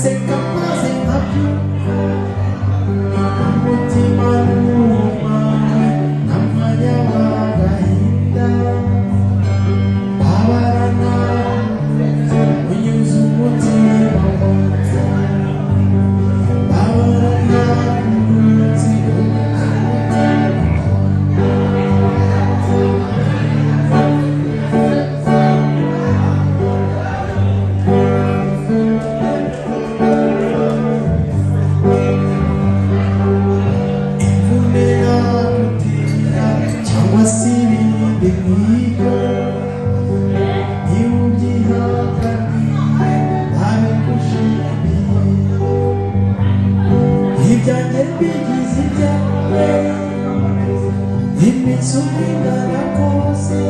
Ndaseka maze nkabyumva, umutima n'uwawe ntamwanya w'agahinda. Babara nakunze unyuze umutima wanjye, babara nakunze unyuze umutima. Imvune nagutera cyangwa se ibindi nk'ibyo, niba ubyihanganiye ntabigushimiye. Ibyanjye mbigize ibyawe, iminsi uko ingana kose.